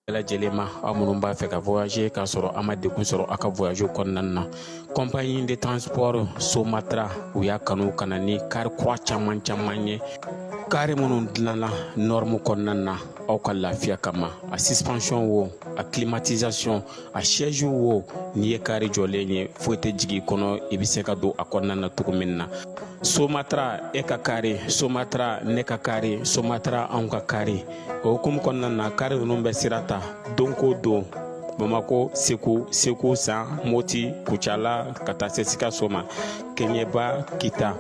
Lajɛlen ma, aw minnu b'a fɛ ka voyager k'a sɔrɔ a ma degun sɔrɔ aw ka voyage kɔnɔna na, compagnie de transport Somatra, u y'a kanu ka na ni car kura caman caman ye, car minnu dilanna norme kɔnɔna na aw ka lafiya kama. A suspension wo, a climatisation, a siège wo, n'i ye car jɔlen ye, foyi tɛ jigin i kɔnɔ, i bɛ se ka don a kɔnɔna na cogo min na. Somatra, e ka car, Somatra, ne ka car, Somatra, anw ka car. O hukumu kɔnɔna na, car ninnu bɛ sira ta don ko don Bamako, Segu, Segu San, Moti, Kucala, ka taa se Sikaso ma, Keɲeba, Kita.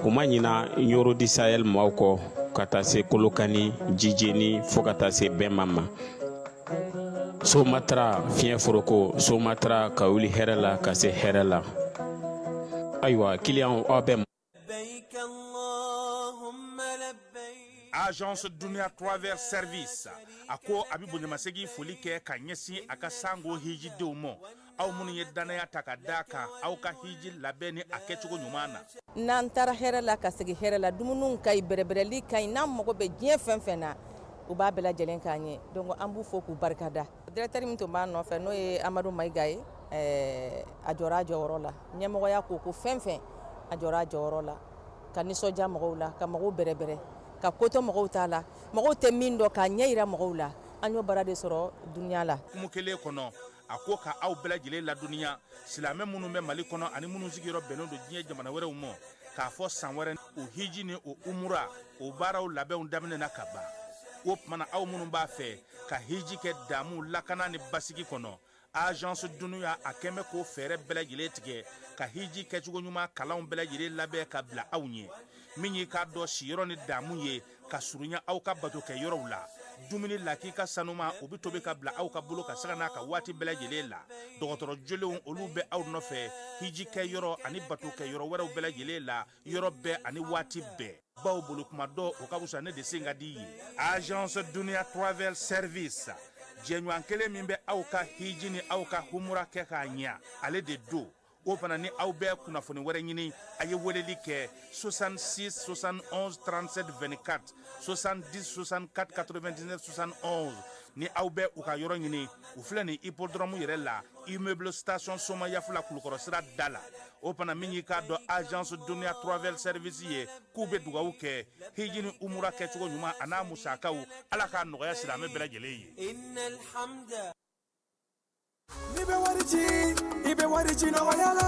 U ma ɲina Ɲoro di Sahel maaw kɔ, ka taa se Kolokani, Jijeni, fo ka taa se Bɛnma ma. Somatra, fiɲɛ foroko, Somatra, ka wuli hɛrɛ la ka se hɛrɛ la. Ayiwa, kiliyanw, aw bɛ Agence Dunia Travel Service a ko a bɛ bonyamasegin foli kɛ ka ɲɛsin a ka sango hijidenw ma, aw minnu ye dannaya ta ka da kan aw ka hiji labɛn ni a kɛcogo ɲuman na. N'an taara hɛrɛ la ka segin hɛrɛ la, dumuniw ka ɲi, bɛrɛbɛrɛli ka ɲi. N'an mago bɛ diɲɛ fɛn fɛn na, u b'a bɛɛ lajɛlen k'an ye. Donc an b'u fo k'u barikada. Directeur min tun b'a nɔfɛ, n'o ye Amadu Mayiga ye, a jɔra a jɔyɔrɔ la. Ɲɛmɔgɔya ko fɛn fɛn, a jɔra a jɔyɔrɔ la, ka nisɔndiya mɔgɔw la, ka mɔgɔw bɛrɛbɛrɛ, ka kotɔ mɔgɔw t'a la, mɔgɔw tɛ min dɔn, k'a ɲɛ yira mɔgɔw la. An y'o baara de sɔrɔ dunuya la. Kumu kelen kɔnɔ, a ko ka aw bɛɛ lajɛlen ladɔnniya, silamɛ minnu bɛ Mali kɔnɔ ani minnu sigiyɔrɔ bɛnnen don diɲɛ jamana wɛrɛw ma, k'a fɔ san wɛrɛ o hiji ni o umura o baaraw labɛnw daminɛna ka ban. O tuma na, aw minnu b'a fɛ ka hiji kɛ damu, lakana ni basigi kɔnɔ, Agence Dunuya a kɛn bɛ k'o fɛɛrɛ bɛɛ lajɛlen tigɛ ka hiji kɛcogo ɲuman kalanw bɛɛ lajɛlen labɛn ka bila aw ɲɛ. Min y'i k'a dɔn siyɔrɔ ni damu ye ka surunya aw ka bato kɛ yɔrɔw la, dumuni lakika sanuma, o bɛ tobi ka bila aw ka bolo ka saga n'a ka waati bɛɛ lajɛlen la. Dɔgɔtɔrɔ jolenw, olu bɛ aw nɔfɛ hiji kɛ yɔrɔ ani bato kɛ yɔrɔ wɛrɛw bɛɛ lajɛlen la, yɔrɔ bɛɛ ani waati bɛɛ. Baw bolo kuma dɔ, o ka fisa ne de sen ka di ye. Agence Dunia Travel Service, jɛɲɔgɔn kelen min bɛ aw ka hiji ni aw ka humura kɛ k'a ɲɛ, ale de don. O fana ni aw bɛ kunnafoni wɛrɛ ɲini, a ye weleli kɛ 66 71 37 24, 70 64 99 71. Ni aw bɛ u ka yɔrɔ ɲini, u filɛ nin hippodrome yɛrɛ la, immeuble station Somayafula, Kulukɔrɔ sira da la. O fana, min y'i k'a dɔn Agence Dunia Travel Service ye, k'u bɛ dugawu kɛ hiji ni umura kɛcogo ɲuman a n'a musakaw, Ala k'a nɔgɔya silamɛ bɛɛ lajɛlen ye. N'i bɛ wari ci, i bɛ wari ci nɔgɔya la.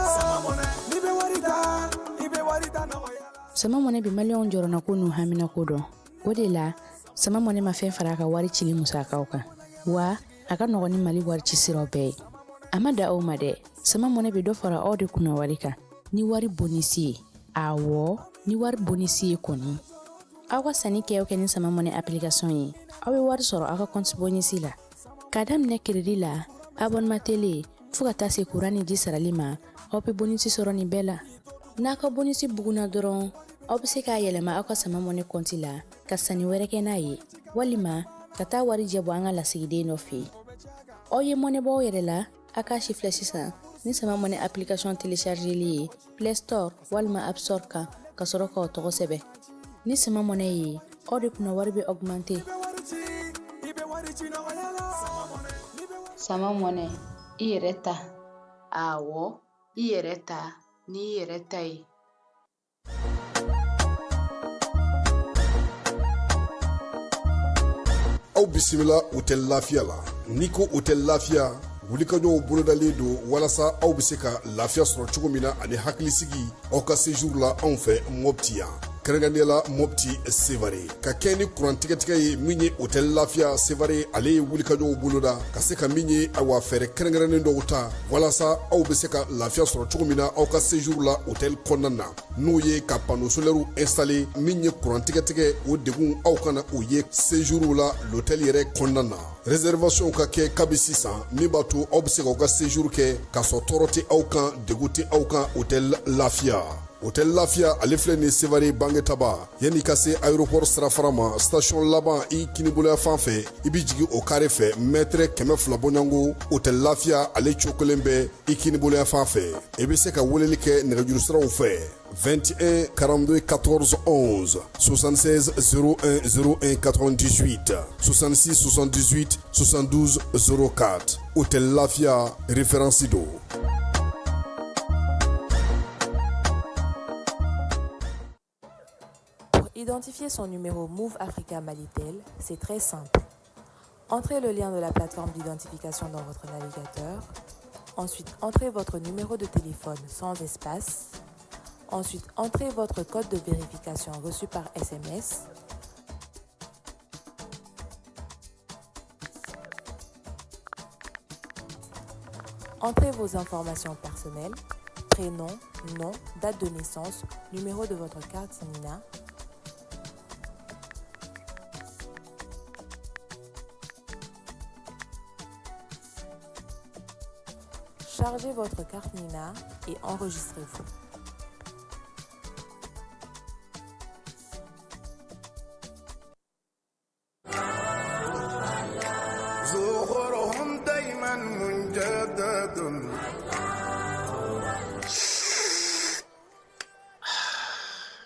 N'i bɛ wari ta, i bɛ wari ta nɔgɔya la. Sama Mɔnɛ bɛ maliyɛnw jɔrɔnako n'u haminako dɔn. O de la, Sama Mɔnɛ ma fɛn fara a ka wari cili musakaw kan wa a ka nɔgɔn ni Mali wari ci siraw bɛɛ ye. A ma da aw ma dɛ, Sama Mɔnɛ bɛ dɔ fara aw de kunna wari kan ni wari bonisi ye. Awɔ, ni wari bonisi ye kɔni. Aw ka sanni kɛ o kɛ ni Sama Mɔnɛ application ye, aw bɛ wari sɔrɔ aw ka compte bonisi la. K'a daminɛ crédit la, abonnement télé, fo ka taa se kuran ni ji sarali ma, aw bɛ bonisi sɔrɔ nin bɛɛ la. N'a ka bonisi bugunna dɔrɔn, aw bɛ se k'a yɛlɛma aw ka Sama Mɔnɛ compte la ka sanni wɛrɛ kɛ n'a ye, walima ka taa warijɛ bɔ an ka lasigiden dɔ fɛ yen. Aw ye mɔnɛ bɔ aw yɛrɛ la, a k'a si filɛ sisan ni Sama Mɔnɛ application téléchargeli ye Play Store walima App Store kan, ka sɔrɔ k'aw tɔgɔ sɛbɛn. Ni Sama Mɔnɛ ye, aw de kunna wari bɛ augmenter. Sama Mɔnɛ, i yɛrɛ ta. Awɔ, i yɛrɛ ta n'i yɛrɛ ta ye. Aw bisimila Hôtel Lafiya la. N'i ko Hôtel Lafiya, wulikajɔw bolodalen don walasa aw bɛ se ka lafiya sɔrɔ cogo min na ani hakilisigi aw ka séjour la anw fɛ Mopti yan, kɛrɛnkɛrɛnnenya la Mopti Sevare. Ka kɛ ni kuran tigɛtigɛ ye, min ye Hôtel Lafiya Sevare, ale ye wulikajɔw boloda ka se ka min ye, awa, fɛɛrɛ kɛrɛnkɛrɛnnen dɔw ta walasa aw bɛ se ka lafiya sɔrɔ cogo min na aw ka séjour la hôtel kɔnɔna na, n'o ye ka panneau solaire installé. Min ye kuran tigɛtigɛ, o degun aw kana o ye séjour la l'hôtel yɛrɛ kɔnɔna na. Réservation ka kɛ kabi sisan, min b'a to aw bɛ se k'aw ka séjour kɛ k'a sɔrɔ tɔɔrɔ tɛ aw kan, degun tɛ aw kan. Hôtel Lafiya. Hôtel Lafia ale filɛ nin Sevare Bangetaba yanni ka se aéroport sirafara ma station laban i kiniboloya fan fɛ i bɛ jigin o carré fɛ mètre 200 bɔɲɔgɔnko Hôtel Lafia ale cokolen bɛ i kiniboloya fan fɛ i bɛ se ka weleli kɛ nɛgɛjuru siraw fɛ 21 42 14 11 76 01 01 98 66 78 72 04 Hôtel Lafia référence don. Pour identifier son numéro Moov Africa Malitel, c'est très simple. Entrez le lien de la plateforme d'identification dans votre navigateur. Ensuite, entrez votre numéro de téléphone sans espace. Ensuite, entrez votre code de vérification reçu par SMS. Entrez vos informations personnelles, prénom, nom, date de naissance, numéro de votre carte NINA. Chargez votre carte NINA et enregistrez-vous. ظهورهم دايما مجدد.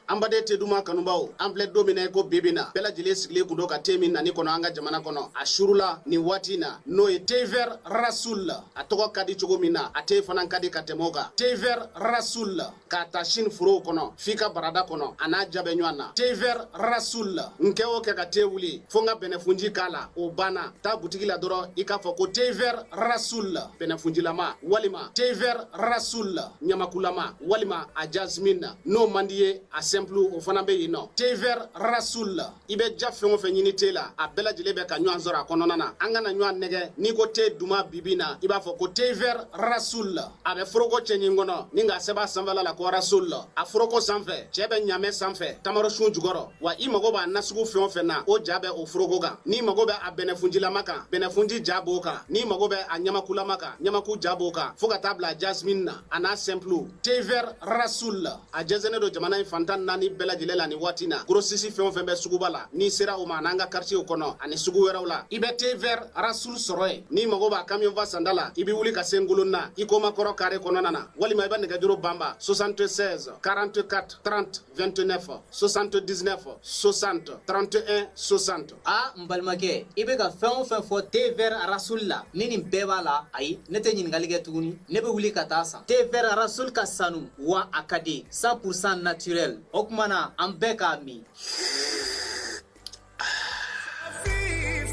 An baden te duman kanubaw, an filɛ don min na i ko bi bi na, bɛɛ lajɛlen sigilen kun don ka te min nani kɔnɔ an ka jamana kɔnɔ a surula nin waati na, n'o ye thé vert Rasoul. A tɔgɔ ka di cogo min na, a te fana ka di ka tɛmɛ o kan. Thé vert Rasoul, k'a ta sini forow kɔnɔ f'i ka barada kɔnɔ, a n'a ja bɛ ɲɔgɔn na. Thé vert Rasoul, n kɛ o kɛ ka te wuli fo n ka bɛnɛfunji k'a la, o banna. Taa butigi la dɔrɔn i k'a fɔ ko thé vert Rasoul bɛnɛfunjilama, walima thé vert Rasoul ɲamakulama, walima a jasmine. N'o man di ye, a simple o fana bɛ yen nɔ. Thé vert Rasoul, i bɛ ja fɛn o fɛn ɲini te la, a bɛɛ lajɛlen bɛ ka ɲɔgɔn sɔrɔ a kɔnɔna na. An kana ɲɔgɔn nɛgɛ, n'i ko te duman bibi na, i b'a fɔ ko thé vert Rasoul. A bɛ foroko cɛɲin kɔnɔ ni k'a sɛbɛn a sanfɛla la ko Rasoul. A foroko sanfɛ, cɛ bɛ ɲamɛ sanfɛ, tamaro sun jukɔrɔ. Wa i mago b'a nasugu fɛn o fɛn na, o ja bɛ o foroko kan. N'i mago bɛ a bɛnɛfunjilama kan, bɛnɛfunji ja b'o kan. N'i mago bɛ a ɲamakulama kan, ɲamaku ja b'o kan, fo ka taa bila jasmine na, a n'a simple. Thé vert Rasoul, a jɛnsɛnnen don jamana in fantan naani bɛɛ lajɛlen la nin waati na. Grossiste fɛn o fɛn bɛ suguba la, n'i sera o ma, n'an ka quartier kɔnɔ ani sugu wɛrɛw la, i bɛ thé vert Rasoul sɔrɔ yen. N'i mago b'a camion fa sanda la, i bɛ wuli ka se Ngolonna i Komakɔrɔ carré kɔnɔna na, walima i bɛ nɛgɛjuru banba 76 44 30 29 79 60 31 60. A n balimakɛ, i bɛ ka fɛn o fɛn fɔ thé vert Rasoul la, ni nin bɛɛ b'a la, ayi, ne tɛ ɲininkali kɛ tuguni, ne bɛ wuli ka taa san. Thé vert Rasoul ka sanu wa a ka di, 100% naturel. O tuma na an bɛɛ k'a min.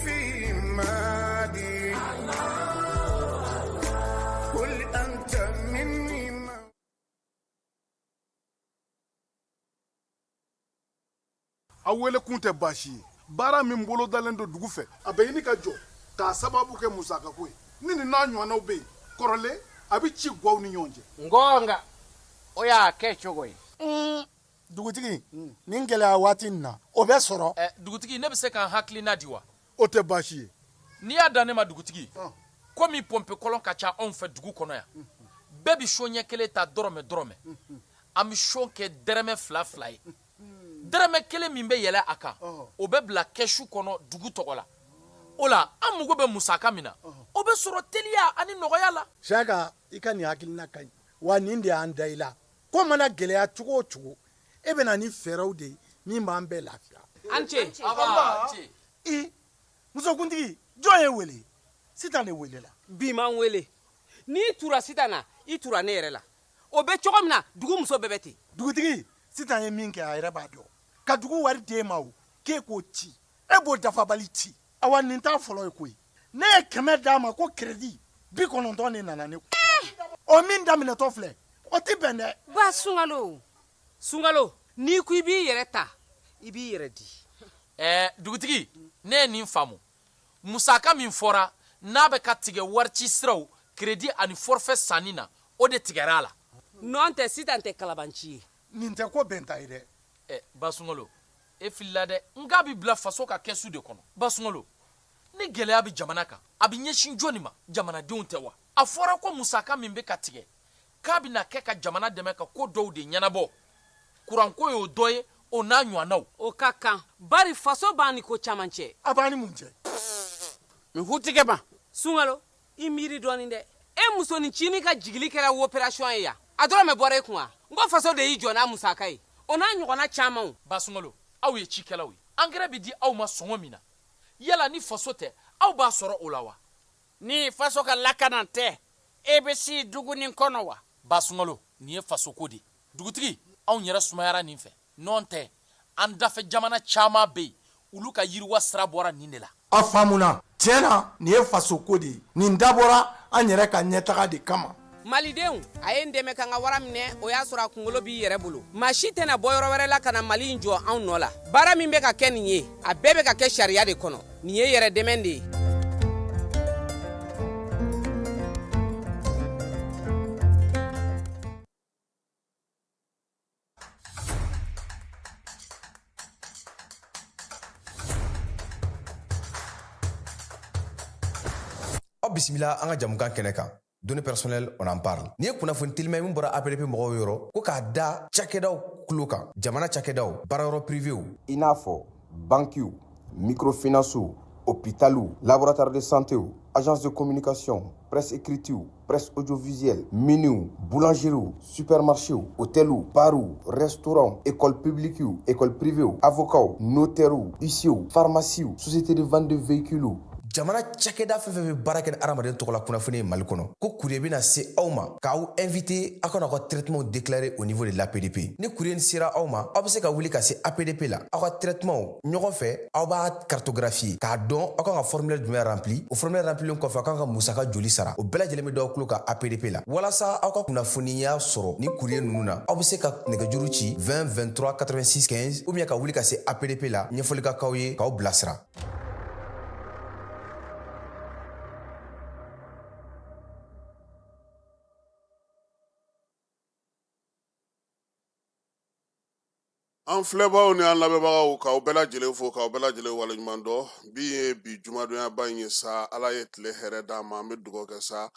في مادي قل أنت مني. Aw wele kun tɛ baasi ye. Baara min bolodalen don dugu fɛ, a bɛ ɲini ka jɔ k'a sababu kɛ musakako ye. Ni nin n'a ɲɔgɔnnaw bɛ yen kɔrɔlen, a bɛ ci guwaw ni ɲɔgɔn cɛ. Ngɔnga o y'a kɛ cogo ye. Dugutigi, nin gɛlɛya waati nin na, o bɛ sɔrɔ. Dugutigi, ne bɛ se ka n hakilina di wa? O tɛ baasi ye. N'i y'a dan ne ma, dugutigi, komi pɔnpe kɔlɔn ka ca anw fɛ dugu kɔnɔ yan, bɛɛ bɛ so ɲɛ kelen ta dɔrɔmɛ dɔrɔmɛ, an bɛ so kɛ dɛrɛmɛ fila fila ye. Dɛrɛmɛ kelen min bɛ yɛlɛ a kan, o bɛ bila kɛsu kɔnɔ dugu tɔgɔ la. O la, an mago bɛ musaka min na, o bɛ sɔrɔ teliya ani nɔgɔya la. Saka, i ka nin hakilina ka ɲi wa, nin de y'an da i la. Ko mana gɛlɛya cogo o cogo, e bɛ na ni fɛɛrɛw de ye min b'an bɛɛ lafiya. An ce. I musokuntigi, jɔn ye wele? Sitan de welela. Bi m'an wele. N'i tura sitan na, i tura ne yɛrɛ la. O bɛ cogo min na, dugu muso bɛɛ bɛ ten. Dugutigi, sitan ye min kɛ, a yɛrɛ b'a dɔn. Ka dugu wari d'e ma, o k'e k'o ci, e b'o dafabali ci. Awa, nin t'a fɔlɔ ye koyi. Ne ye 100 d'a ma ko crédit, 90 de nana ne kun. O min daminɛtɔ filɛ, o ti bɛn dɛ. Ba Sunkalo, Sunkalo, n'i ko i b'i yɛrɛ ta, i b'i yɛrɛ di. Dugutigi, ne ye nin faamu. Musaka min fɔra n'a bɛ ka tigɛ warici siraw, crédit ani forfait sanni na, o de tigɛra a la. Nɔn tɛ, sitan tɛ kalabanci ye. Nin tɛ ko bɛnta ye dɛ. Ba Sunkalo, e filila dɛ. N k'a bɛ bila faso ka kɛsu de kɔnɔ. Ba Sunkalo, ni gɛlɛya bɛ jamana kan, a bɛ ɲɛsin jɔnni ma? Jamanadenw tɛ wa? A fɔra ko musaka min bɛ ka tigɛ, k'a bɛna kɛ ka jamana dɛmɛ ka ko dɔw de ɲɛnabɔ. Kuranko y'o dɔ ye, o n'a ɲɔgɔnnaw. O ka kan, bari faso b'an ni ko caman cɛ. A b'an ni mun cɛ? N tigɛ ma. Sunkalo, i miiri dɔɔnin dɛ. E musonincinin ka jigili kɛra operation ye yan, a dɔrɔmɛ bɔra e kun wa? N ko faso de y'i jɔ n'a musaka ye, o n'a ɲɔgɔnna camanw. Ba Sunkalo, aw ye cikɛlaw ye, angɛrɛ bɛ di aw ma sɔngɔ min na, yala ni faso tɛ, aw b'a sɔrɔ o la wa? Ni faso ka lakana tɛ, e bɛ si dugu nin kɔnɔ wa? Ba Sunkalo, nin ye fasoko de ye. Dugutigi, anw yɛrɛ sumayara nin fɛ, nɔn tɛ an dafɛ jamana caman bɛ yen, olu ka yiriwa sira bɔra nin de la. A faamuna. Tiɲɛ na, nin ye fasoko de ye. Nin dabɔra an yɛrɛ ka ɲɛtaga de kama. Malidenw, a ye n dɛmɛ ka n ka wara minɛ. O y'a sɔrɔ a kunkolo b'i yɛrɛ bolo. Maa si tɛna bɔ yɔrɔ wɛrɛ la ka na Mali in jɔ anw nɔ la. Baara min bɛ ka kɛ nin ye, a bɛɛ bɛ ka kɛ sariya de kɔnɔ. Nin ye yɛrɛ dɛmɛ de ye. Aw bisimila an ka jamukan kɛnɛ kan, Données personnelles, on en parle. Nin ye kunnafoni telima ye min bɔra APDP mɔgɔw yɔrɔ, ko k'a da cakɛdaw tulo kan, jamana cakɛdaw, baarayɔrɔ privéw, i n'a fɔ bankiw, microfinancew, hôpitaliw, laboratoire de santéw, agence de communication, presse écritew, presse audiovisuelle, miniw, boulangeriew, supermarchéw, hôteliw, barw, restaurant, école publiquew, école privéw, avocats, notairew, huissierw, pharmaciew, société de vente de véhicules, jamana cakɛda fɛn fɛn bɛ baara kɛ ni adamaden tɔgɔla kunnafoni ye Mali kɔnɔ, ko courrier bɛna se aw ma k'aw invité aw ka n'aw ka traitement déclarer au niveau de l'APDP. Ni courrier sera aw ma, aw bɛ se ka wuli ka se APDP la, aw ka traitement ɲɔgɔn fɛ, aw b'a cartographier k'a dɔn aw kan ka formulaire jumɛn rempli. O formulaire remplilen kɔfɛ, aw kan ka musaka joli sara, o bɛɛ lajɛlen bɛ d'aw tulo kan APDP la. Walasa aw ka kunnafoniya sɔrɔ ni courrier ninnu na, aw bɛ se ka nɛgɛjuru ci 20 23 86 15 ou bien ka wuli ka se APDP la, ɲɛfɔli ka k'aw ye k'aw bilasira. An filɛbaaw ni an lamɛnbagaw, k'aw bɛɛ lajɛlen fo, k'aw bɛɛ lajɛlen waleɲuman dɔn. Bi ye bi jumadonyaba in ye sa, Ala ye tile hɛrɛ d'an ma. An bɛ dugawu kɛ sa,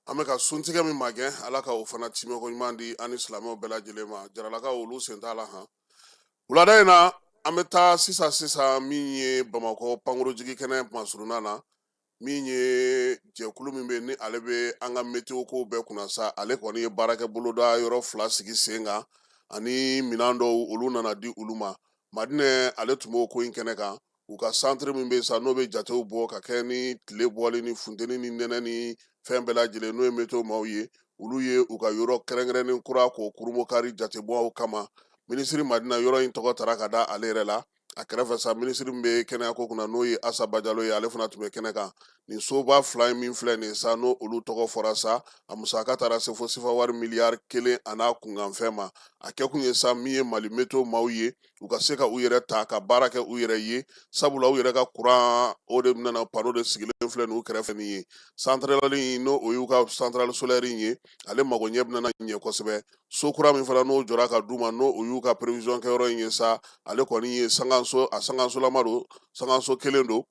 an bɛ ka suntigɛ min magɛn, Ala ka o fana timɛko ɲuman di an ni silamɛw bɛɛ lajɛlen ma. Jaralakaw, olu sen t'a la. Han, wulada in na, an bɛ taa sisan sisan min ye Bamakɔ pankurujigi kɛnɛ masurunna na, min ye jɛkulu min bɛ ni ale bɛ an ka météo kow bɛɛ kunna sa. Ale kɔni ye baarakɛ boloda yɔrɔ fila sigi sen kan, ani minɛn dɔw, olu nana di olu ma. Madinɛ, ale tun b'o ko in kɛnɛ kan. U ka centre min bɛ sa, n'o bɛ jatew bɔ ka kɛ ni tile bɔli ni funteni ni nɛnɛ ni fɛn bɛɛ lajɛlen, n'o ye météo maaw ye, olu ye u ka yɔrɔ kɛrɛnkɛrɛnnen kura k'o kurumokari jatebɔw kama. Minisiri Madina, yɔrɔ in tɔgɔ tara ka da ale yɛrɛ la. A kɛrɛfɛ sa, minisiri min bɛ kɛnɛyako kunna, n'o ye Asa Bajalo ye, ale fana tun bɛ kɛnɛ kan. Nin soba fila in min filɛ nin sa, n'o olu tɔgɔ fɔra sa, a musaka taara se fo sifa wari miliyari 1 a n'a kunkanfɛn ma. A kɛkun ye sa, min ye Mali météo maaw ye, u ka se ka u yɛrɛ ta ka baara kɛ u yɛrɛ ye, sabula u yɛrɛ ka kuran o de nana. Panneau de sigilen filɛ n'u kɛrɛfɛ nin ye, centrale in, n'o o y'u ka centrale solaire in ye, ale mago ɲɛ bɛna ɲɛ kosɛbɛ. So kura min fana n'o jɔra ka d'u ma, n'o o y'u ka prévision kɛyɔrɔ in ye sa, ale kɔni ye sankanso, a sankansolama don, sankanso kelen don.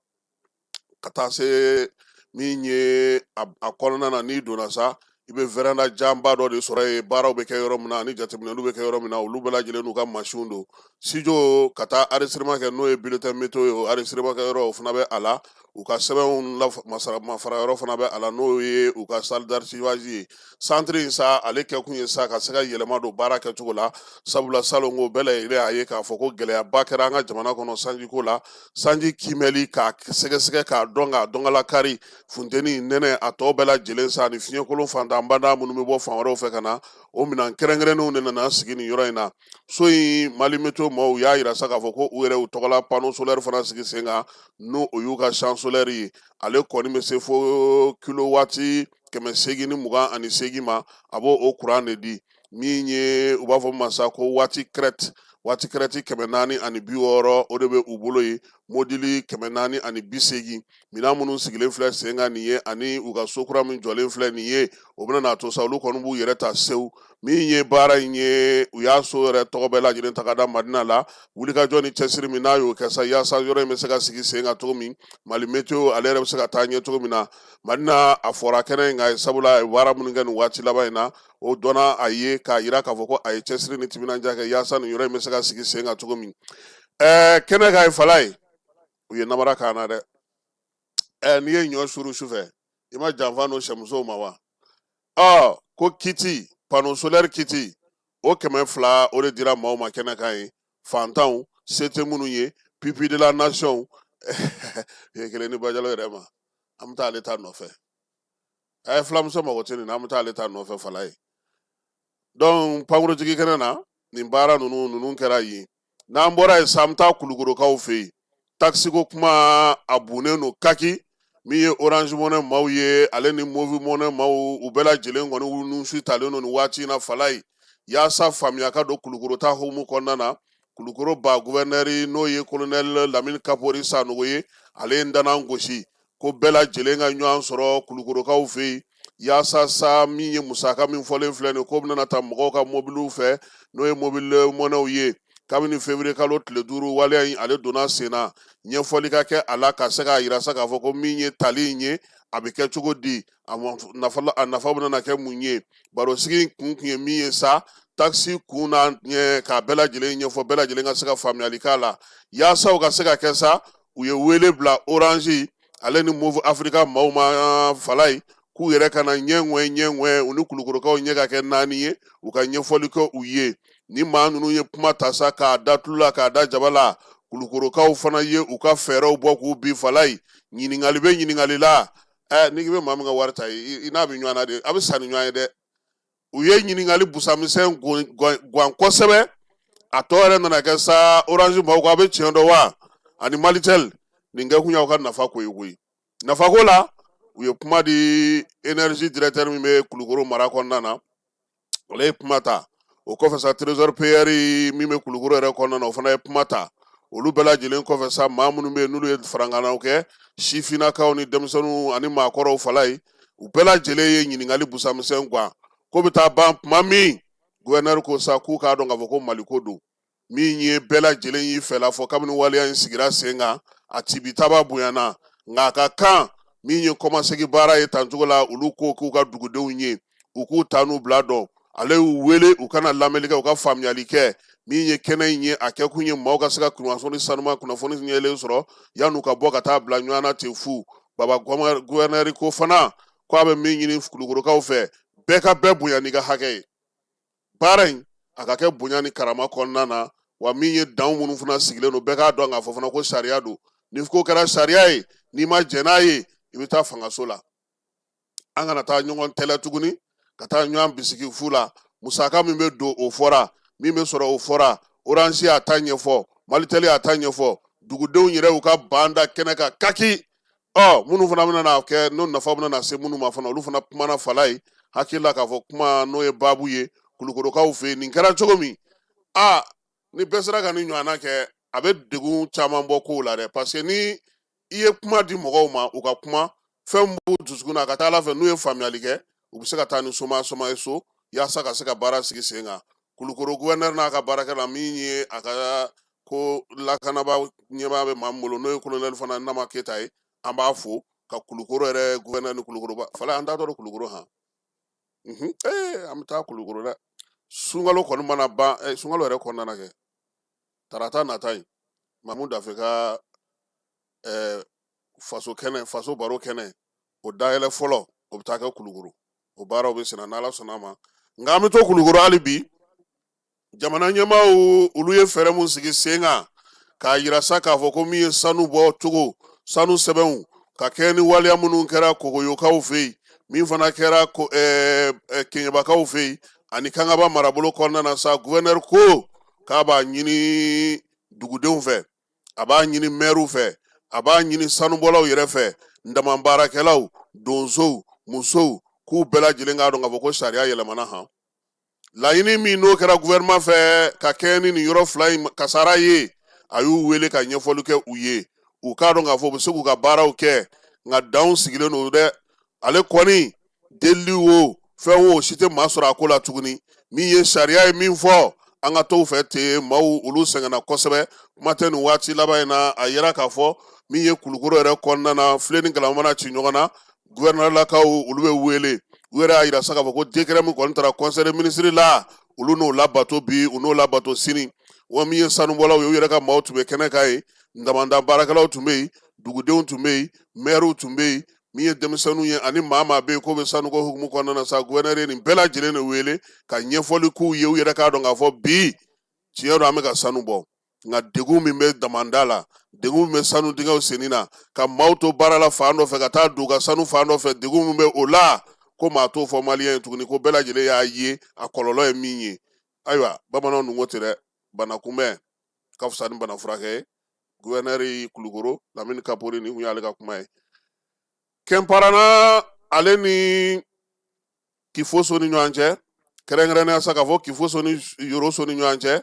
Ka taa se min ye a kɔnɔna na, n'i donna sa, i bɛ véranda janba dɔ de sɔrɔ yen, baaraw bɛ kɛ yɔrɔ min na ani jateminɛliw bɛ kɛ yɔrɔ min na, olu bɛɛ lajɛlen n'u ka mansinw don. Studio ka taa enregistrement kɛ, n'o ye bulletin météo ye, o enregistrement kɛ yɔrɔ, o fana bɛ a la. U ka sɛbɛnw mafara yɔrɔ fana bɛ a la, n'o ye u ka salle d'archivage ye. Centre in sa, ale kɛkun ye sa ka se ka yɛlɛma don baara kɛcogo la, sabula salon ko bɛɛ lajɛlen y'a ye k'a fɔ ko gɛlɛyaba kɛra an ka jamana kɔnɔ sanjiko la. Sanji kiimɛli k'a sɛgɛsɛgɛ k'a dɔn, k'a dɔnkala kari, funteni, nɛnɛ, a tɔ bɛɛ lajɛlen sa, ani fiɲɛkolon fantanbada minnu bɛ bɔ fan wɛrɛw fɛ ka na, o minɛn kɛrɛnkɛrɛnnenw de nana sigi nin yɔrɔ in na. So in, Mali météo maaw y'a yira sa k'a fɔ ko u yɛrɛ y'u tɔgɔla panneau solaire fana sigi sen kan, n'o o y'u ka champ solaire ye. Ale kɔni bɛ se fo kilowatt 828 ma. A b'o o kuran de di, min ye u b'a fɔ ma sa ko watt crête, watt crête 460, o de bɛ u bolo yen. mobili 480 minɛn minnu sigilen filɛ sen kan nin ye ani u ka so kura min jɔlen filɛ nin ye, o bɛna n'a to sa olu kɔni b'u yɛrɛ ta sewu. Min ye baara in ye, u y'a so yɛrɛ tɔgɔ bɛɛ lajɛlen ta ka da Madina la. Wulikajɔ ni cɛsiri min n'a y'o kɛ sa yaasa yɔrɔ in bɛ se ka sigi sen kan cogo min, Mali Meteo ale yɛrɛ bɛ se ka taa ɲɛ cogo min na. Madina a fɔra kɛnɛ in kan, sabula a ye baara minnu kɛ nin waati laban in na, o dɔnna a ye k'a yira k'a fɔ ko a ye cɛsiri ni timinandiya kɛ yaasa nin yɔrɔ in bɛ se ka sigi sen kan cogo min. Kɛnɛ kan ye fala ye, u ye namara k'an na dɛ. N'i ye ɲɔ suru su fɛ, i ma janfa n'o sɛmusow ma wa? Ɔ ko kit panneau solaire kit o 200, o de dira maaw ma kɛnɛ kan ye, fantanw, se tɛ minnu ye, pupille de la nation ye kelen ni Bajalo yɛrɛ ma. An bɛ taa ale ta nɔfɛ. A ye filamuso mago tɛ nin na, an bɛ taa ale ta nɔfɛ fala ye. Donc pankurujigi kɛnɛ na, nin baara ninnu kɛra yen. N'an bɔra yen sa, an bɛ taa Kulukorokaw fɛ yen. Takisiko kuma a bunnen don kaki. Min ye Orange Money maaw ye, ale ni Moov Money maaw, u bɛɛ lajɛlen kɔni nusu talen don nin waati in na fala ye, yaasa faamuya ka don Kulukoro ta hukumu kɔnɔna na. Kulukoro ba guvɛrinɛri, n'o ye kolonɛli Lamini Kapori Sanogo ye, ale ye ntanan gosi ko bɛɛ lajɛlen ka ɲɔgɔn sɔrɔ Kulukorokaw fɛ yen, yaasa sa min ye musaka min fɔlen filɛ nin ko bɛna ta mɔgɔw ka mobiliw fɛ, n'o ye mobile moneyw ye. Kabini février kalo tile 5 waleya in ale donna sen na, ɲɛfɔli ka kɛ a la ka se k'a yira sa k'a fɔ ko min ye tali in ye, a bɛ kɛ cogo di, a nafa bɛna kɛ mun ye. Barosigi in kun tun ye min ye sa, takisi kun n'a ɲɛ k'a bɛɛ lajɛlen ɲɛfɔ, bɛɛ lajɛlen ka se ka faamuyali k'a la, yaasa o ka se ka kɛ sa. U ye wele bila Orange ale ni Moov Africa maaw ma fala ye, k'u yɛrɛ ka na ɲɛŋɛ ɲɛŋɛ u ni Kulukorokaw ɲɛ ka kɛ naani ye, u ka ɲɛfɔli kɛ u ye. Ni maa ninnu ye kuma ta sa k'a da tulu la, k'a da jaba la, Kulukorokaw fana ye u ka fɛɛrɛw bɔ k'u bin fala ye. Ɲininkali bɛ ɲininkali la. N'i bɛ maa min ka wari ta, i n'a bɛ ɲɔgɔn na de, a bɛ sa ni ɲɔgɔn ye dɛ. U ye ɲininkali busamisɛn gan kosɛbɛ. A tɔ yɛrɛ nana kɛ sa, Orange maaw ko a bɛ tiɲɛ dɔn wa, ani Malitel, nin kɛ kun y'aw ka nafa ko ye koyi. Nafako la, u ye kuma di énergie directeur min bɛ Kulukoro mara kɔnɔna na, ale ye kuma ta. O kɔfɛ sa, trésor payeur min bɛ Kulukoro yɛrɛ kɔnɔna na, o fana ye kuma ta. Olu bɛɛ lajɛlen kɔfɛ sa, maa minnu bɛ yen n'olu ye farankanaw kɛ, sifinnakaw ni denmisɛnninw ani maakɔrɔw fala ye, u bɛɛ lajɛlen ye ɲininkali busamisɛn gan. Ko bɛ taa ban tuma min, gouverneur ko sa k'u k'a dɔn k'a fɔ ko Maliko don. Min ye bɛɛ lajɛlen y'i fɛla fɔ kabini waleya in sigira sen kan, a tibitaba bonyana, nka a ka kan min ye kɔmasegin baara ye tancogo la, olu ko k'u ka dugudenw ye, u k'u ta n'u bila dɔn. Ale y'u wele u ka na lamɛnli kɛ, u ka faamuyali kɛ. Min ye kɛnɛ in ye, a kɛkun ye maaw ka se ka kunnafoni sanuma, kunnafoni ɲɛlen sɔrɔ yan'u ka bɔ ka taa bila ɲɔgɔn na ten fu. Baba gouverneur ko fana ko a bɛ min ɲini Kulukorokaw fɛ, bɛɛ ka bɛɛ bonya n'i ka hakɛ ye. Baara in a ka kɛ bonya ni karama kɔnɔna na. Wa min ye danw minnu fana sigilen don, bɛɛ k'a dɔn k'a fɔ fana ko sariya don. Ni ko kɛra sariya ye, n'i ma jɛn n'a ye, i bɛ taa fangaso la. An kana taa ɲɔgɔn tɛlɛ tuguni ka taa ɲɔgɔn bisigi fu la. Musaka min bɛ don, o fɔra, min bɛ sɔrɔ, o fɔra. Orange y'a ta ɲɛfɔ, Malitel y'a ta ɲɛfɔ, dugudenw yɛrɛ y'u ka ban da kɛnɛ kan kaki. Ɔ minnu fana bɛna n'a kɛ, n'o nafa bɛna na se minnu ma fana, olu fana kumana fala ye. Hakili la k'a fɔ kuma n'o ye baabu ye Kulukorokaw fɛ yen, nin kɛra cogo min, aa ni bɛɛ sera ka nin ɲɔgɔnna kɛ, a bɛ degun caman bɔ kow la dɛ. Parce que ni i ye kuma di mɔgɔw ma, u ka kuma fɛn b'u dusukun na, a ka taa ala fɛ n'u ye faamuyali kɛ, u bɛ se ka taa ni soma soma ye so, yaasa ka se ka baara sigi sen kan. Kulukoro gouverneur n'a ka baarakɛla, min ye a ka ko lakanaba ɲɛmaa bɛ maa min bolo, n'o ye colonel fana Nama Keyita ye, an b'a fo ka Kulukoro yɛrɛ gouverneur ni Kulukoro fala. An t'a dɔn Kulukoro han. An bɛ taa Kulukoro dɛ. Sunkalo kɔni mana ban, sunkalo yɛrɛ kɔnɔna na kɛ tarata nata in, Mamu Dafe ka faso kɛnɛ, faso baro kɛnɛ, o dayɛlɛ fɔlɔ, o bɛ taa kɛ Kulukoro. O baaraw bɛ senna n'Ala sɔnna a ma. Nka an bɛ to Kulukoro hali bi. Jamana ɲɛmaaw, olu ye fɛɛrɛ mun sigi sen kan k'a yira sa k'a fɔ ko min ye sanu bɔ cogo, sanu sɛbɛnw ka kɛ ni waleya minnu kɛra Kogoyokaw fɛ yen, min fana kɛra Keɲebakaw fɛ yen ani Kangaba marabolo kɔnɔna na sa, gouverneur ko k'a b'a ɲini dugudenw fɛ, a b'a ɲini mɛriw fɛ, a b'a ɲini sanubɔlaw yɛrɛ fɛ, ndama baarakɛlaw, donsow, musow, k'u bɛɛ lajɛlen k'a dɔn k'a fɔ ko sariya yɛlɛmana han. Laɲini min n'o kɛra gouvernement fɛ ka kɛɲɛ ni nin yɔrɔ fila in kasara ye, a y'u wele ka ɲɛfɔli kɛ u ye. U k'a dɔn k'a fɔ u bɛ se k'u ka baaraw kɛ, nka danw sigilen don dɛ. Ale kɔni delili wo, fɛn wo, si tɛ maa sɔrɔ a ko la tuguni. Min ye sariya ye min fɔ, an ka t'o fɛ ten. Maaw olu sɛgɛnna kosɛbɛ, kuma tɛ nin waati laban in na. A yira k'a fɔ min ye Kulukoro yɛrɛ kɔnɔna na, filen ni galama mana ci ɲɔgɔn na, guvɛrɛnɛrlakaw olu bɛ wele. U yɛrɛ y'a yira sa k'a fɔ ko décret min kɔni tara conseil des ministres la, olu n'o labato bi, u n'o labato sini. Wa min ye sanubɔlaw ye, u yɛrɛ ka maaw tun bɛ kɛnɛ kan yen, damanda baarakɛlaw tun bɛ yen, dugudenw tun bɛ yen, mɛriw tun bɛ yen, min ye denmisɛnninw ye ani maa maa bɛ yen k'o bɛ sanuko hukumu kɔnɔna na sa. Guvɛrɛnɛri ye nin bɛɛ lajɛlen de wele ka ɲɛfɔli k'u ye, u yɛrɛ k'a dɔn k'a fɔ bi tiɲɛ don, an bɛ ka sanu bɔ, nka degun min bɛ damanda la, degun min bɛ sanu dingɛw senni na, ka maaw to baara la fan dɔ fɛ ka taa don u ka sanu fan dɔ fɛ, degun min bɛ o la, ko maa t'o fɔ maliyɛn ye tuguni, ko bɛɛ lajɛlen y'a ye a kɔlɔlɔ ye min ye. Ayiwa, bamananw dun ko ten dɛ, bana kunbɛn ka fisa ni bana furakɛ ye. Guvɛrɛnɛri Kulukoro Lamini Kapori, nin kun y'ale ka kuma ye. Kɛnparana ale ni Kifoso ni ɲɔgɔn cɛ, kɛrɛnkɛrɛnnenya sa k'a fɔ Kifoso ni Yoroso ni ɲɔgɔn cɛ,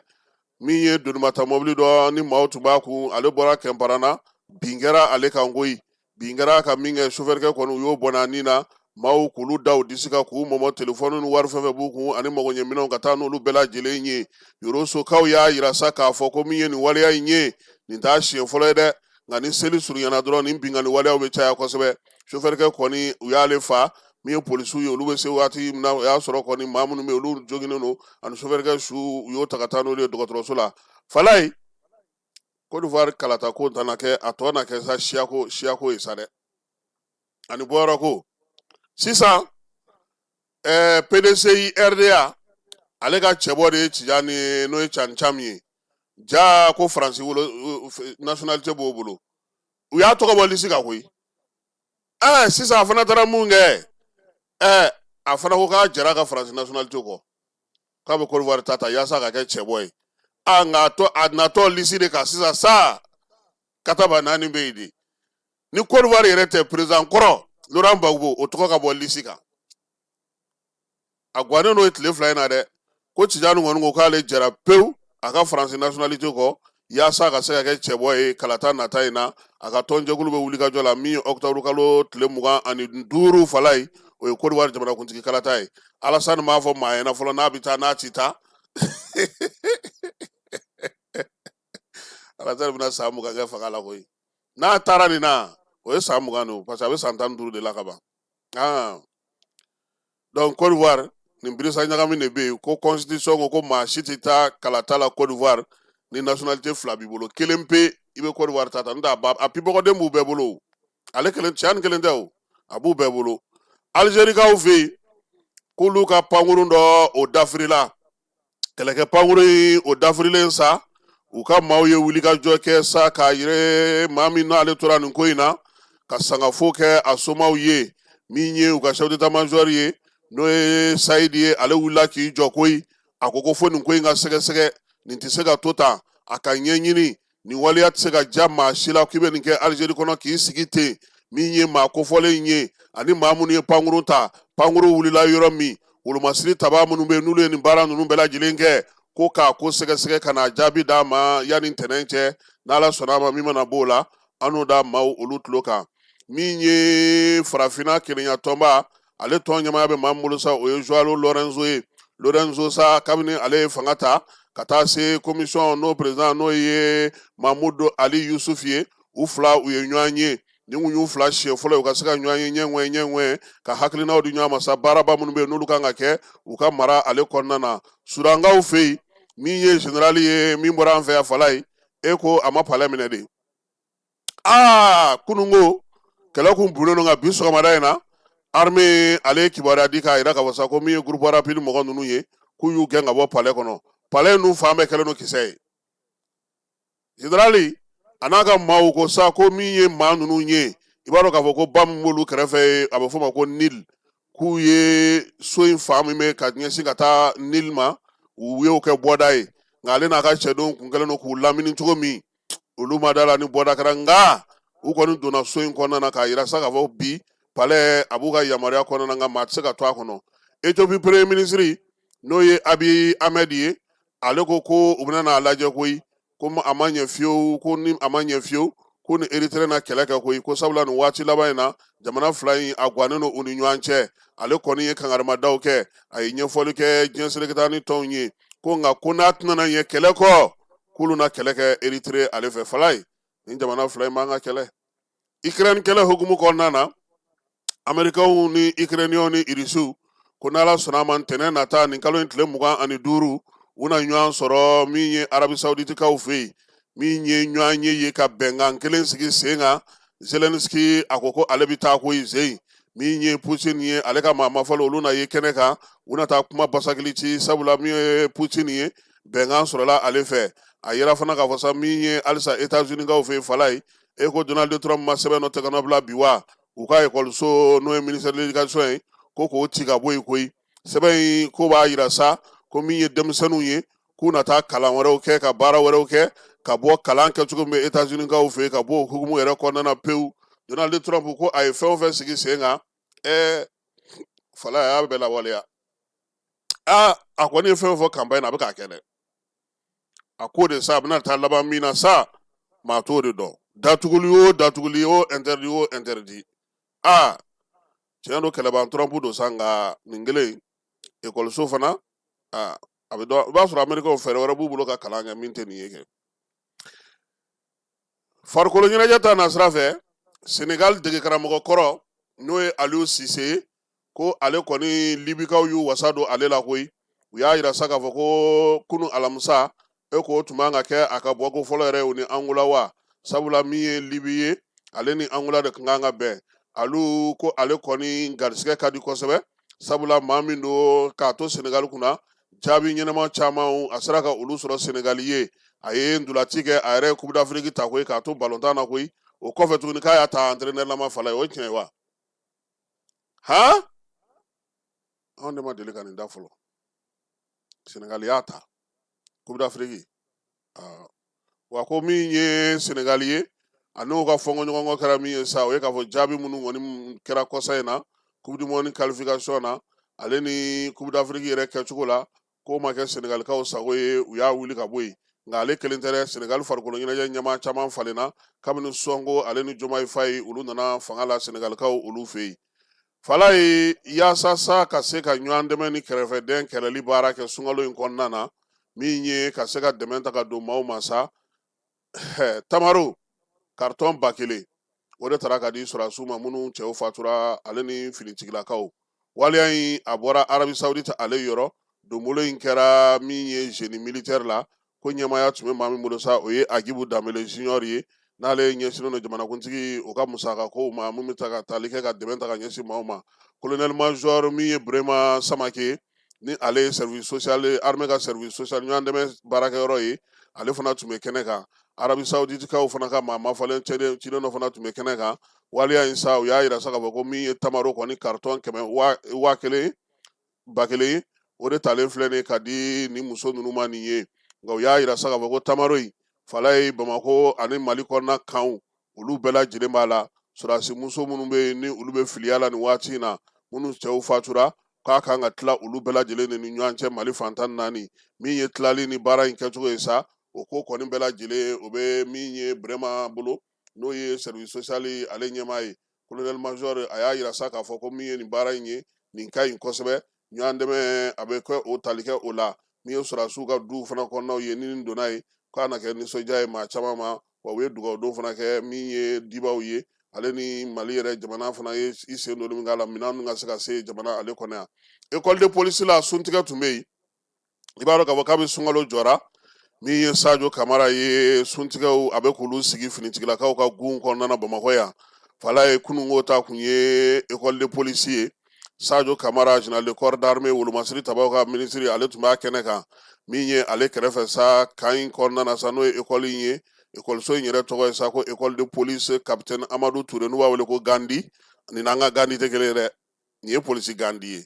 min ye donibata mɔbili dɔ ni maaw tun b'a kun, ale bɔra Kɛnparana, bin kɛra ale kan koyi. Bin kɛra a kan min kɛ, sofɛrikɛ kɔni u y'o bɔnɛ a ni na. Maaw k'olu da u disi kan k'u mɔmɔ, telefɔni ni wari fɛn fɛn b'u kun ani magoɲɛminɛnw, ka taa n'olu bɛɛ lajɛlen ye. Yorosokaw y'a yira sa k'a fɔ ko min ye nin waleya in ye, nin t'a siɲɛ fɔlɔ ye dɛ, nka ni seli surunyana dɔrɔn, nin binkanni waleyaw bɛ caya kosɛbɛ. Sofɛrikɛ kɔni u y'ale fa. Min ye polisiw ye, olu bɛ se waati min na, o y'a sɔrɔ kɔni maa minnu bɛ yen, olu joginnen don, ani sofɛrikɛ su, u y'o ta ka taa n'olu ye dɔgɔtɔrɔso la. Falayi, Côte d'Ivoire kalata ko tana kɛ, a tɔ na kɛ sa siyako siyako ye sa dɛ, ani bɔyɔrɔ ko. Sisan PDCI RDA, ale ka cɛbɔ de ye Tijani ye, n'o ye Cani Cam ye. Ja ko Faransi wolo nationalité b'o bolo, u y'a tɔgɔ bɔ lisi kan koyi. Sisan a fana taara mun kɛ? A fana ko k'a jɛra ka Faransi nationalité kɔ, k'a bɛ Côte d'Ivoire ta ta yaasa ka kɛ cɛbɔ ye. A nka a natɔ lisi de kan sisan sa, kataba naani bɛ yen de. Ni Côte d'Ivoire yɛrɛ tɛ, président kɔrɔ Laurent Gbagbo, o tɔgɔ ka bɔ lisi kan. A gannen n'o ye tile 2 in na dɛ, ko Tijani kɔni ko k'ale jɛra pewu a ka Faransi nationalité kɔ yaasa ka se ka kɛ cɛbɔ ye kalata nata in na. A ka tɔnjɛkulu bɛ wulikajɔ la min ye octobre kalo tile 25, Falayi, o ye Côte d'Ivoire jamanakuntigi kalata ye. Alasani m'a fɔ maa ɲɛna fɔlɔ n'a bɛ taa n'a ti taa. Alasani bɛna san 20 kɛ fanga la koyi n'a taara nin na. O ye san 20 de, parce que a bɛ san 15 de la ka ban. Ah, donc Côte d'Ivoire nin birisa ɲagami de bɛ yen, ko constitution ko ko maa si tɛ taa kalata la Côte d'Ivoire ni nationalité fila b'i bolo, kelen pe i bɛ Côte d'Ivoire ta ta, n'o tɛ a pibɔgɔden b'u bɛɛ bolo. Ale kelen, Tijani kelen tɛ o, a b'u bɛɛ bolo. Algérikaw fɛ yen, k'olu ka pankurun dɔ o dafirila, kɛlɛkɛ pankurun in o dafirilen sa, u ka maaw ye wulikajɔ kɛ sa k'a yɛrɛ maa min n'ale tora nin ko in na ka sangafo kɛ a somaw ye. Min ye u ka chef d'état major ye, n'o ye Sayidi ye, ale wulila k'i jɔ koyi. A ko ko fo nin ko in ka sɛgɛsɛgɛ, nin tɛ se ka to tan, a ka ɲɛɲini. Nin waleya tɛ se ka ja maa si la k'i bɛ nin kɛ Alizeri kɔnɔ k'i sigi ten. Min ye maa kofɔlen in ye ani maa minnu ye pankurun ta, pankurun wulila yɔrɔ min, wolomasiri tabaa minnu bɛ yen n'olu ye nin baara ninnu bɛɛ lajɛlen kɛ, ko k'a ko sɛgɛsɛgɛ ka n'a jaabi d'a ma yanni ntɛnɛn cɛ. N'Ala sɔnna a ma, min mana b'o la, an n'o da maaw olu tulo kan. Min ye farafinna kelenya tɔnba, ale tɔn ɲɛmaaya bɛ maa min bolo sa, o ye Joao Lorenzo ye. Lorenzo sa, kabini ale ye fanga ta ka taa se commission n'o président, n'o ye Mamudu Ali Yusuf ye, u fila u ye ɲɔgɔn ye. Nin kun y'u fila siɲɛ fɔlɔ ye u ka se ka ɲɔgɔn ye ɲɛŋɛ ɲɛŋɛ, ka hakilinaw di ɲɔgɔn ma sa, baaraba minnu bɛ yen n'olu kan ka kɛ u ka mara ale kɔnɔna na. Sudankaw fɛ yen, min ye général ye min bɔra an fɛ yan, Falayi, e ko a ma palais minɛ de. Aa, kununko kɛlɛ kun bunnen don, nka bi sɔgɔmada in na, armée ale ye kibaruya di k'a yira k'a fɔ sa ko min ye groupe rapide mɔgɔ ninnu ye, k'u y'u gɛn ka bɔ palais kɔnɔ. Palais ninnu fan bɛɛ kɛlen don kisɛ ye. Général a n'a ka maaw ko sa ko min ye maa ninnu ye, i b'a dɔn k'a fɔ ko ba min b'olu kɛrɛfɛ, a bɛ f'o ma ko Nil, k'u ye so in fan min bɛ ka ɲɛsin ka taa Nil ma, u y'o kɛ bɔda ye. Nka ale n'a ka cɛdenw kun kɛlen don k'u lamini cogo min, olu ma da la ni bɔda kɛra. Nka u kɔni donna so in kɔnɔna na k'a yira sa k'a fɔ bi palais a b'u ka yamaruya kɔnɔna na, nka maa tɛ se ka to a kɔnɔ. Ethiopie premier ministre, n'o ye Abiy Ahmed ye, ale ko ko u bɛna n'a lajɛ koyi, ko a ma ɲɛ fiyewu, ko ni a ma ɲɛ fiyewu, k'u ni Eritere na kɛlɛ kɛ koyi, ko sabula nin waati laban in na jamana fila in a gannen don u ni ɲɔgɔn cɛ. Ale kɔni ye kangarimadaw kɛ, a ye ɲɛfɔli kɛ diɲɛ seleke naani tɔnw ye ko nka ko n'a tɛna ɲɛ kɛlɛ kɔ, k'olu na kɛlɛ kɛ Eritere ale fɛ. Falaye, nin jamana fila in man ka kɛlɛ. Ukraine kɛlɛ hukumu kɔnɔna na, Amerikaw ni Ukrainiyɛnw ni Irisiw ko n'Ala sɔnna a ma, ntɛnɛn nata nin kalo in tile 25, u na ɲɔgɔn sɔrɔ min ye Arabi Sauditikaw fɛ yen, min ye ɲɔgɔn ye ka bɛnkan kelen sigi sen kan. Zelensky a ko ko ale bɛ taa koyi zen min ye Putin ye, ale ka maa mafalen olu na ye kɛnɛ kan, u na taa kuma basakili ci, sabula min ye Putin ye, bɛnkan sɔrɔla ale fɛ. A yira fana k'a fɔ sa, min ye halisa États-Unis-kaw fɛ yen, Falaye, e ko Donald Trump ma sɛbɛn dɔ tɛgɛnɔ bila bi wa, u ka ekɔliso n'o ye ministère de l'éducation ye, ko k'o ci ka bɔ yen koyi. Sɛbɛn in ko b'a yira sa ko min ye denmisɛnninw ye, k'u na taa kalan wɛrɛw kɛ, ka baara wɛrɛw kɛ, ka bɔ kalan kɛcogo min bɛ États-Unis-kaw fɛ yen, ka bɔ o hukumu yɛrɛ kɔnɔna na pewu. Donald Trump ko a ye fɛn o fɛn sigi sen kan, Falaye, a y'a bɛɛ lawaleya. Aa, a kɔni ye fɛn fɔ campagne na, a bɛ k'a kɛ dɛ. A ko de sa, a bɛna taa laban min na sa, maa t'o de dɔn. Datuguli o datuguli o, interdit o interdit. Aa, tiɲɛ don, kɛlɛban Trump don sa, nka nin kelen ekɔliso fana, aa, a bɛ dɔn. I b'a sɔrɔ Amerikaw fɛɛrɛ wɛrɛ b'u bolo ka kalan kɛ min tɛ nin ye kɛ. Farikolo ɲɛnajɛ ta nasira fɛ, Senegal dege karamɔgɔ kɔrɔ n'o ye Aliou Cissé ye, ko ale kɔni Libikaw y'u wasa don ale la koyi. U y'a yira sa k'a fɔ ko kunu alamisa, e k'o tun man ka kɛ a ka bɔko fɔlɔ yɛrɛ ye u ni Angola wa, sabula min ye Libi ye, ale ni Angola de tun kan ka bɛn. Aliou ko ale kɔni garisigɛ ka di kosɛbɛ, sabula maa min don k'a to Senegal kunna, jaabi ɲɛnama caman a sera ka olu sɔrɔ Senegal ye. A ye ntolaci kɛ, a yɛrɛ ye Coupe d'Afrique ta koyi k'a to balontan na koyi. O kɔfɛ tuguni k'a y'a ta entraîneur lama. Falaye, o ye tiɲɛ ye wa? Han, anw de ma deli ka nin da fɔlɔ. Senegal y'a ta Coupe d'Afrique. Wa ko min ye Senegal ye, a n'o ka fɔnkɔɲɔgɔnkɔ kɛra min ye sa, o ye k'a fɔ jaabi minnu kɔni kɛra kɔsa in na Coupe du monde qualification na, ale ni Coupe d'Afrique yɛrɛ kɛcogo la, k'o ma kɛ Senegalikaw sago ye, u y'a wuli ka bɔ yen. Nka ale kelen tɛ dɛ, Senegal farikolo ɲɛnajɛ ɲɛmaa caman falenna kabini Sonko ale ni Diomaye Faye olu nana fanga la Senegalikaw olu fɛ yen. Falaye, yaasa sa ka se ka ɲɔgɔn dɛmɛ ni kɛrɛfɛdɛn kɛlɛli baara kɛ sunkalo in kɔnɔna na, min ye ka se ka dɛmɛ ta ka don maaw ma sa, tamaro karitɔn 1000, o de taara ka di sɔrɔdasiw ma minnu cɛw fatura, ale ni finitigilakaw. Waleya in a bɔra Arabi Saoudite ale yɔrɔ. Donbolo in kɛra min ye génie militaire la, ko ɲɛmaaya tun bɛ maa min bolo sa, o ye Agibu Danbele Junior ye, n'ale ɲɛsinnen don jamanakuntigi o ka musaka kow ma, min bɛ ta ka tali kɛ ka dɛmɛ ta ka ɲɛsin maaw ma. Colonel major min ye Burema Samake, ni ale ye service social, armée ka service social ɲɔgɔn dɛmɛ baarakɛyɔrɔ ye, ale fana tun bɛ kɛnɛ kan. Arabi Saouditekaw fana ka maa mafalen ciden dɔ fana tun bɛ kɛnɛ kan. Waleya in sa, u y'a yira sa k'a fɔ ko min ye tamaro kɔni karitɔn kɛmɛ waa kelen 1000, o de talen filɛ nin ye ka di nin muso ninnu ma nin ye. Nka u y'a yira sa k'a fɔ ko tamaro in, Falaye, Bamakɔ ani Mali kɔnɔna kanw olu bɛɛ lajɛlen b'a la. Sɔrɔdasi muso minnu bɛ yen ni olu bɛ filiya la nin waati in na, minnu cɛw fatura, k'a kan ka tila olu bɛɛ lajɛlen de ni ɲɔgɔn cɛ Mali fan 14. Min ye tilali ni baara in kɛcogo ye sa, o ko kɔni bɛɛ lajɛlen o bɛ min ye Burema bolo, n'o ye service social ale ɲɛmaa ye, colonel major. A y'a yira sa k'a fɔ ko min ye nin baara in ye, nin ka ɲi kosɛbɛ. Ɲɔgɔn dɛmɛ a bɛ kɛ o tali kɛ o la. Min ye sɔrɔdasiw ka duw fana kɔnɔnaw ye, ni nin donna ye, k'a na kɛ nisɔndiya ye maa caman ma. Wa u ye dugawudon fana kɛ min ye dibaw ye, ale ni Mali yɛrɛ jamana fana ye i sen don min k'a la, minɛn ninnu ka se ka se jamana ale kɔnɔ yan. École de police la, suntigɛ tun bɛ yen. I b'a dɔn k'a fɔ k'a bɛ sunkalo jɔra, min ye Sajo Kamara ye, suntigɛw a bɛ k'olu sigi finitigilakaw ka gun kɔnɔna na Bamakɔ yan. Falaye, kununko ta kun ye école de police ye. Sajo Kamara, général de corps d'armée, wolomasiri tabaw ka minisiri, ale tun b'a kɛnɛ kan. Min ye ale kɛrɛfɛ sa, kan in kɔnɔna na sa, n'o ye école in ye, ekɔliso in yɛrɛ tɔgɔ ye sa ko école de police capitaine Amadu Ture, n'u b'a wele ko Gandi. Nin n'an ka Gandi tɛ kelen ye dɛ, nin ye polisi Gandi ye.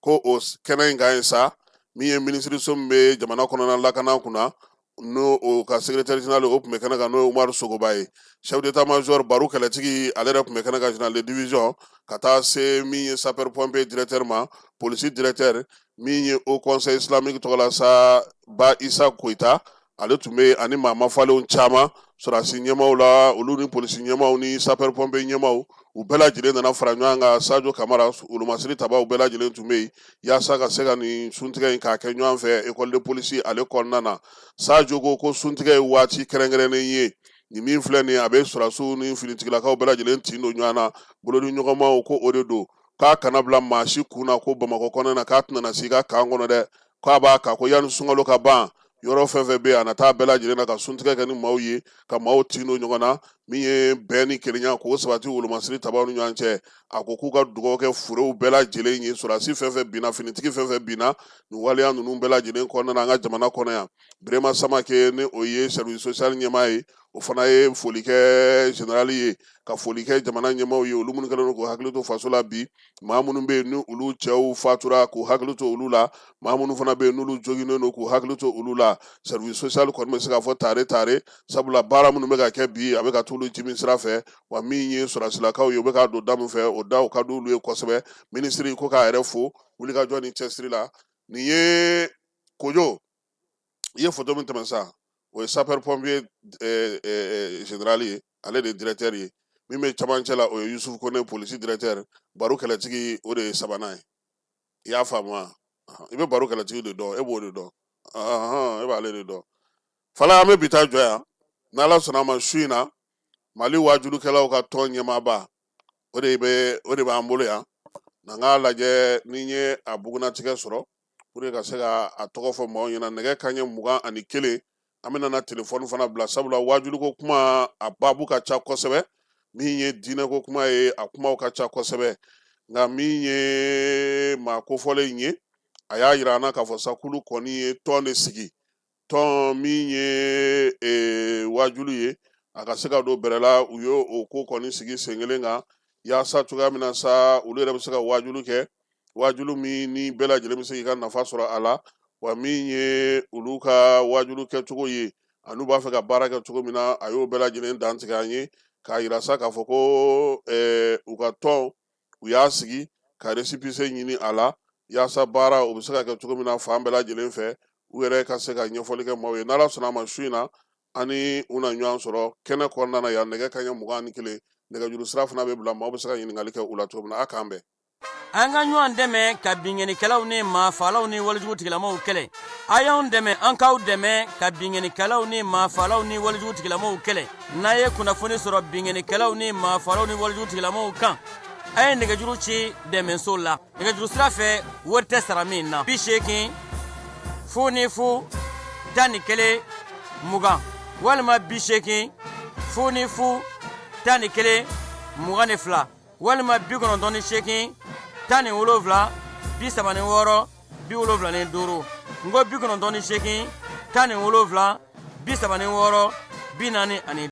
Ko o kɛnɛ in kan ye sa, min ye minisiriso min bɛ jamana kɔnɔna lakana kunna, n'o o ka secrétaire général o tun bɛ kɛnɛ kan, n'o ye Umaru Sogoba ye. Chef d'état major Baru Kɛlɛtigi, ale yɛrɛ tun bɛ kɛnɛ kan, général de division, ka taa se min ye sapeur pompier directeur ma, polisi directeur, min ye haut conseil islamique tɔgɔ la sa, Ba Isa Koyita, ale tun bɛ yen, ani maa mafalenw caman. sɔrɔdasi ɲɛmaaw la, olu ni polisi ɲɛmaaw ni sapeur pompier ɲɛmaaw, u bɛɛ lajɛlen nana fara ɲɔgɔn kan. Sajo Kamara, wolomasiri tabaw bɛɛ lajɛlen tun bɛ yen yaasa ka se ka nin suntigɛ in k'a kɛ ɲɔgɔn fɛ école de police ale kɔnɔna na. Sajo ko suntigɛ ye waati kɛrɛnkɛrɛnnen ye. Nin min filɛ nin ye, a bɛ sɔrɔdasiw ni finitigilakaw bɛɛ lajɛlen tin don ɲɔgɔn na, bolodi ɲɔgɔnmaw ko o de don. K'a kana bila maa si kun na ko Bamakɔ kɔnɔ na k'a tɛna na s'i ka kan kɔnɔ dɛ. K'a b'a kan ko yanni sunkalo ka ban, yɔrɔ fɛn fɛn bɛ yen, a na taa bɛɛ lajɛlen na ka suntigɛ kɛ ni maaw ye, ka maaw tin don ɲɔgɔn na. Min ye bɛn ni kelenya k'o sabati wolomasiri tabaw ni ɲɔgɔn cɛ. A ko k'u ka dugawu kɛ furew bɛɛ lajɛlen ye, sɔrɔdasi fɛn fɛn binna, finitigi fɛn fɛn binna nin waleya ninnu bɛɛ lajɛlen kɔnɔna na an ka jamana kɔnɔ yan. Birema Samake, ni o ye service social ɲɛmaa ye, o fana ye foli kɛ général ye, ka foli kɛ jamana ɲɛmaaw ye, olu minnu kɛlen don k'u hakili to faso la bi. Maa minnu bɛ yen ni olu cɛw fatura, k'u hakili to olu la. Maa minnu fana bɛ yen n'olu joginnen don, k'u hakili to olu la. Service social kɔni bɛ se k'a fɔ tare tare, sabula baara minnu bɛ ka kɛ bi, a bɛ ka t'olu jimi sira fɛ. Wa min ye sɔrɔdasilakaw ye, u bɛ ka don da min fɛ, o da o ka di olu ye kosɛbɛ. Minisiri ko k'a yɛrɛ fo wulikajɔ ni cɛsiri la. Nin ye Kojo, i ye foto min tɛmɛ sa, o ye sapeur pompier général ye, ale de ye directeur ye. Min bɛ camancɛ la, o ye Yusufu Kone, polisi directeur. Baro kɛlɛtigi, o de ye sabanan ye. I y'a faamu wa? I bɛ baro kɛlɛtigi de dɔn, e b'o de dɔn, e b'ale de dɔn. Fala, an bɛ bi ta jɔ yan. N'Ala sɔnna a ma, su in na, Mali waajulukɛlaw ka tɔn ɲɛmaaba, o de b'an bolo yan. Na n k'a lajɛ ni n ye a bugunnatigɛ sɔrɔ pour que ka se ka a tɔgɔ fɔ maaw ɲɛna. Nɛgɛ kanɲɛ 21, an bɛna na telefɔni fana bila, sabula wajuliko kuma a baabu ka ca kosɛbɛ. Min ye diinɛko kuma ye, a kumaw ka ca kosɛbɛ. Nka min ye maa kofɔlen in ye, a y'a yira an na k'a fɔ sa k'olu kɔni ye tɔn de sigi, tɔn min ye wajulu ye, a ka se ka don bɛrɛ la. U ye o ko kɔni sigi sen kelen kan yaasa cogoya min na sa, olu yɛrɛ bɛ se ka wajulu kɛ, wajulu min ni bɛɛ lajɛlen bɛ se k'i ka nafa sɔrɔ a la. Wa min ye olu ka wajulu kɛcogo ye, an'u b'a fɛ ka baara kɛ cogo min na, a y'o bɛɛ lajɛlen dantigɛ an ye, k'a yira sa k'a fɔ ko u ka tɔn, u y'a sigi ka récépissé ɲini a la, yaasa baara o bɛ se ka kɛ cogo min na fan bɛɛ lajɛlen fɛ, u yɛrɛ ka se ka ɲɛfɔli kɛ maaw ye. N'Ala sɔnna a ma, su in na, an ni u na ɲɔgɔn sɔrɔ kɛnɛ kɔnɔna na yan, nɛgɛ kanɲɛ 21. Nɛgɛjuru sira fana bɛ bila, maaw bɛ se ka ɲininkali kɛ u la cogo min na. A k'an bɛn. An ka ɲɔgɔn dɛmɛ ka binkannikɛlaw ni maafaalaw ni walejugu tigilamaw kɛlɛ. A y'anw dɛmɛ, an k'aw dɛmɛ ka binkannikɛlaw ni maafaalaw ni walejugu tigilamaw kɛlɛ. N'a ye kunnafoni sɔrɔ binkannikɛlaw ni maafaalaw ni walejugu tigilamaw kan, a ye nɛgɛjuru ci dɛmɛso la nɛgɛjuru sira fɛ, wari tɛ sara min na: 80 00 11 20, walima 80 00 11 22, walima 98 17 36 75. N ko 98 17 36 45.